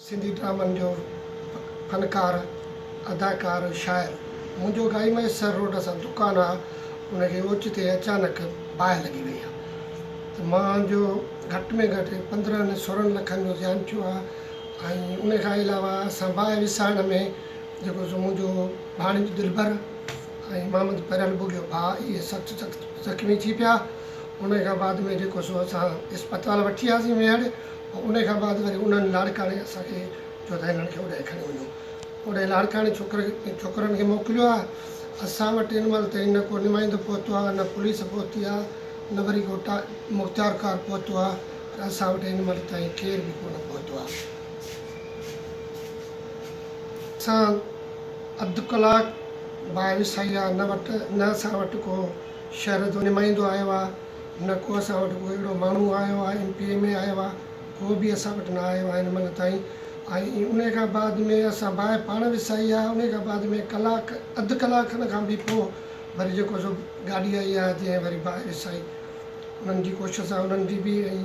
سنڌي ڊرامن جو فنڪار، اداڪار، شاعر. منهنجو گائي مهيسر روڊ سان دڪان آ، ان کي اوچتي اچانڪ باهه لڳي وئي آ ته مان جو گهٽ ۾ گهٽ 15 16 لکن جو زيان ٿيو آ ۽ ان کان علاوه اسان باهه وسائڻ ۾ جيڪو سو منهنجو ڀاڻيج دلبر ۽ محمد پريل ٻگهيو ڀاء اهي سخت سخت زخمي ٿي پيا. ان کان بعد ۾ جيڪو سو اسان اسپتال وٺي آياسين ميهڙ. پوء انهي کان بعد وري انهن لاڙڪاڻي اسان کي چيو ته هنن کي اوڏانهن کڻي وڃو. اوڏانهن لاڙڪاڻي ڇوڪرن کي موڪليو آ. اسان وٽ هن مهل تائين نه ڪو نمائندو پهتو آ، نه پوليس پهتي آ، نه وري ڪو مختيارڪار پهتو آ، پر اسان وٽ هن مهل تائين ڪير به ڪونه پهتو آ. اسان اڌ ڪلاڪ باهه وسائي آ، نه وٽ نه اسان وٽ ڪو شهر جو نمائندو آيو آ، نه ڪو اسان وٽ ڪو اهڙو ماڻهو آيو آهي ايم پي ايم اي آيو آهي ڪو به اسان وٽ نه آيو آهي هن مهل تائين ۽ انهي کان بعد ۾ اسان باهه پاڻ وسائي آهي انهي کان بعد ۾ ڪلاڪ اڌ ڪلاڪ کن کان به پوء وري جيڪو سو گاڏي آئي آهي جنهن وري باهه وسائي انهن جي ڪوشش سان انهن جي به ۽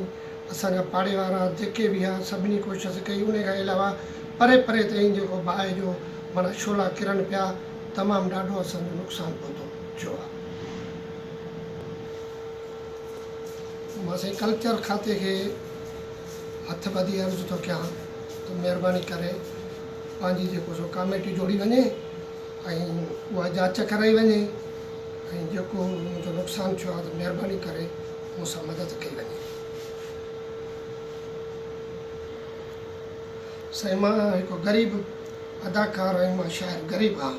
اسان جا پاڙي وارا جيڪي به ها سڀني ڪوشش ڪئي انهي کان علاوه پري پري تائين جيڪو باهه جو معنيٰ شعلا ڪرن پيا تمام ڏاڍو اسان جو نقصان پهتو ٿيو آهي. مان سائين ڪلچر کاتي کي هٿ ٻڌي عرض ٿو ڪيان ته مهرباني ڪري پنهنجي جيڪو سو ڪاميٽي جوڙي وڃي ۽ اها جاچ ڪرائي وڃي ۽ جيڪو منهنجو نقصان ٿيو آهي ته مهرباني ڪري مون سان مدد ڪئي وڃي. سائين مان هڪ غريب اداڪار ۽ مان شاعر غريب آهيان.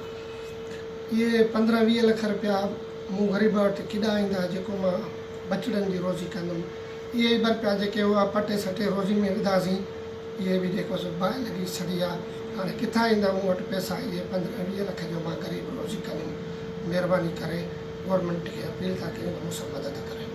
اهي 15 20 لک رپيا مون غريب وٽ ڪيڏانهن ايندا جيڪو مان ٻچڙن جي روزي ڪندم. اهي ئي ٻه رپيا جيڪي هئا پٽي سٽي روزي ۾ وڌاسين اهي به جيڪو سو باهه لڳي سڙي ويا. هاڻي ڪٿان ايندا مون وٽ پئسا اهي 15 20 لک جو مان غريب روزي ڪندم. مهرباني ڪري گورنمينٽ کي اپيل ٿا ڪيون ته مون سان مدد ڪري.